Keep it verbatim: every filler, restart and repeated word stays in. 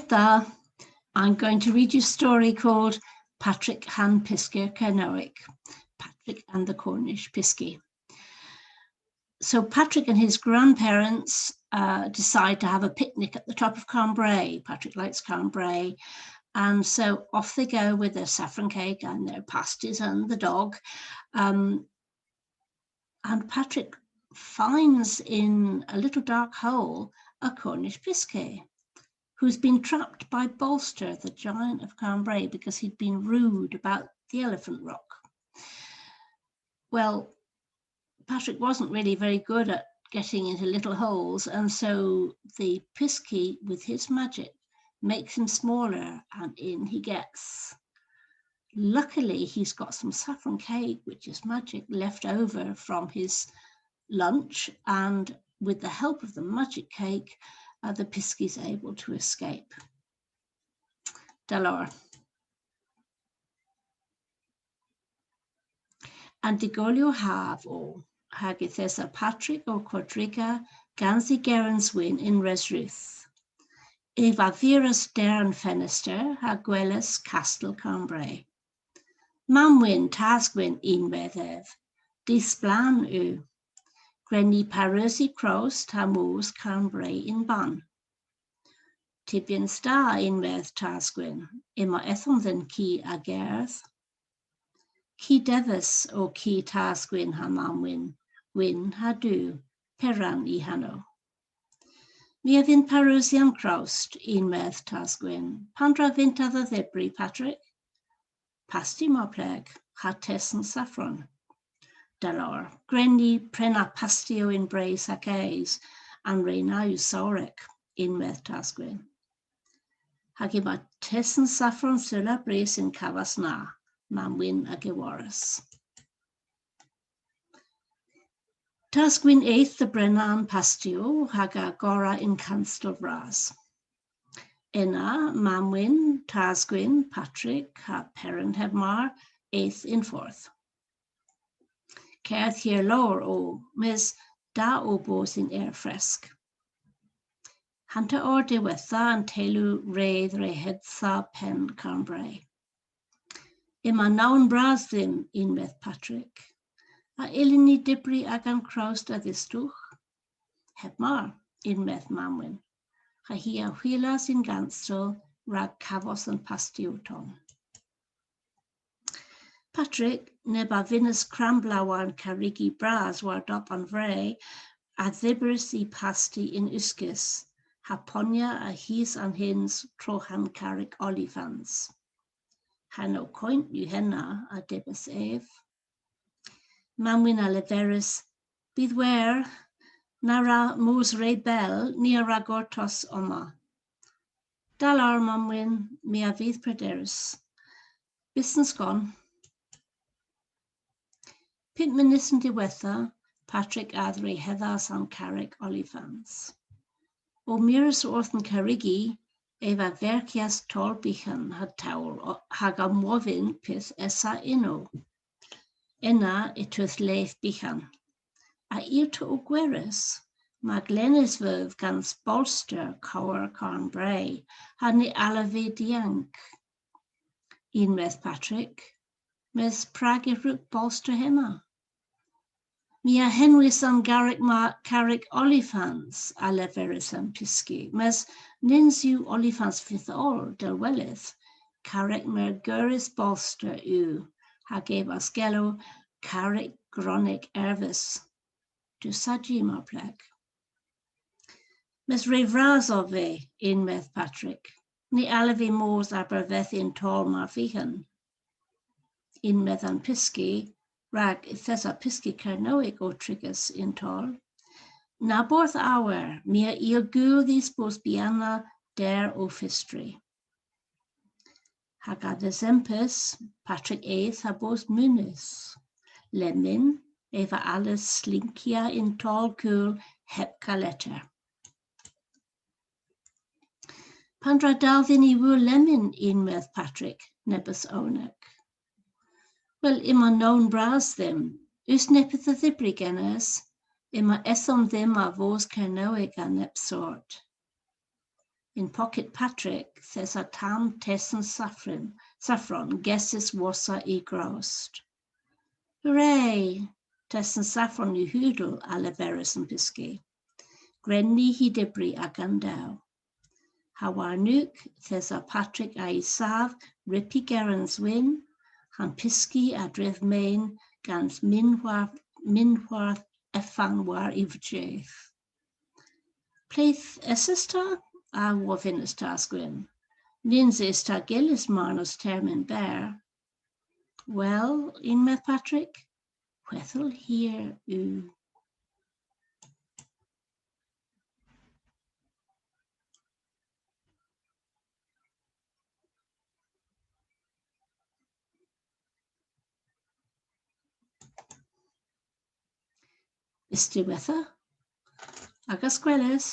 Da. I'm going to read you a story called Patrick ha'n Pyskir Kernewek. Patrick and the Cornish Piskie. So Patrick and his grandparents uh, decide to have a picnic at the top of Carnbrae. Patrick likes Carnbrae. And so off they go with their saffron cake and their pasties and the dog. Um, and Patrick finds in a little dark hole a Cornish Pyskir who's been trapped by Bolster, the giant of Carnbrae, because he'd been rude about the Elephant Rock. Well, Patrick wasn't really very good at getting into little holes, and so the Piskie, with his magic, makes him smaller, and in he gets. Luckily, he's got some saffron cake, which is magic, left over from his lunch, and with the help of the magic cake, uh, the Piskie's able to escape. Da lowr. An dygolyow hav o, hag yth esa Patrick ow kodriga gans y gerens wynn yn Resrudh. Ev a viras der an fenester ha gweles Kastel Carnbrae. Mamm-wynn, Tas-gwynn, ynwedh ev, dy' splann yw. Gwren ni pareusi krost ha mos Carnbrae yn-bann. Tybyans da, ynwedh Tas-gwynn, yma edhom dhe'n ki a gerdh. Ki devys o ki Tas-gwynn ha Mamm-wynn, wynn ha du, Peran y hanow. My a vynn pareusi an krost, ynwedh Tas-gwynn. Pandra vynta dha dhybri, Patrick? Pasti, mar pleg, ha tesen safron. Da lowr, gwren ni prena pastiow yn bres ha keys, an re na yw sowrek, ynwedh Tas-gwynn. Hag yma tesen safron seulabrys y'n kavas na, Mamm-wynn a geworras. Tas-gwynn eth dhe brena an pastiow hag a gorra yn kastel vras. Ena, Mamm-wynn, Tas-gwynn, Patrick ha Peran heb mar eth yn fordh. Kerdh hir lowr o, mes da o bos yn ayr fresk. Hanter our diwettha an teylu re dhre hedha penn Carnbrae. Yma nown bras dhymm, ynwedh Patrick. A yllyn ni dybri agan krost a-dhistowgh? Heb mar, ynwedh Mamm-wynn. Ha hi a hwilas yn kastel rag kavos an pastiow tonn. Patrick, neb a vynnas kramblawarn karregi bras war dopp an vre, a dhybris y pasti yn uskis, ha ponya a-hys an hyns troha'n karrek olifans. Hanow koynt yw henna, a dybis ev. Mamm-wynn a leveris, bydh wer, na wra mos re bell, ni a wra gortos omma. Da lowr, Mamm-wynn, my a vydh prederus. Bys yn skon. Pymp mynysen diwettha, Patrick a dhre hedhas an karrek olifans. Ow mires orth an karregi, ev a verkyas toll byghan ha towl o-, hag omwovyn pyth esa ynno. Ena y teuth lev byghan. A yll'ta ow gweres? Mab glenes veuv gans Bolster, kowr Carnbrae, ha ny allav vy diank. Ynwedh Patrick, mes prag y hwrug Bolster hemma? My a henwis an garrek ma karrek olifans, a leveris an pyski, mes nyns yw olifans vyth oll, dell welydh. Karrek meurgerys Bolster yw, hag ev a's gello karrek gronek ervys. Dew saji, mar pleg. Mes re vras ov vy, ynwedh Patrick. Ny allav vy mos abervedh yn toll mar fyghan. Ynwedh an pyski, rag yth esa pyski Kernewek ow trigys yn toll. Na borth awer, my a yll gul dhis bos byghanna der ow fistri. Hag a-dhesempis, Patrick eth ha bos munys. Lemmyn, ev a allas slynkya yn toll kul heb kaletter. Pandra dal dhyn y wul lemmyn, ynwedh Patrick, nebes ownek. Wel, yma nown bras dhymm. Eus neppyth a dhybri genes? Yma edhom dhymm a vos Kernewek a neb sort. Yn pocket Patrick yth esa tamm tesen safron, safron gesys wosa y grost. Hooray! Tesen safron yw hudel, a leveris an pyski. Gwren ni hy dybri agan dew. Ha warnok yth esa Patrick a'y sav ryb hy gerens wynn, ha'n pyski a-dryv men gans minhwarth, minhwarth efan war y vjydh. Ple'th eses ta? A wovynnas Tas Gwynn. Nyns eus ta gyllys marnas termyn berr. Wel, yn-medh Patrick, hwedhel hir yw. Bys diwettha. Agas gweles.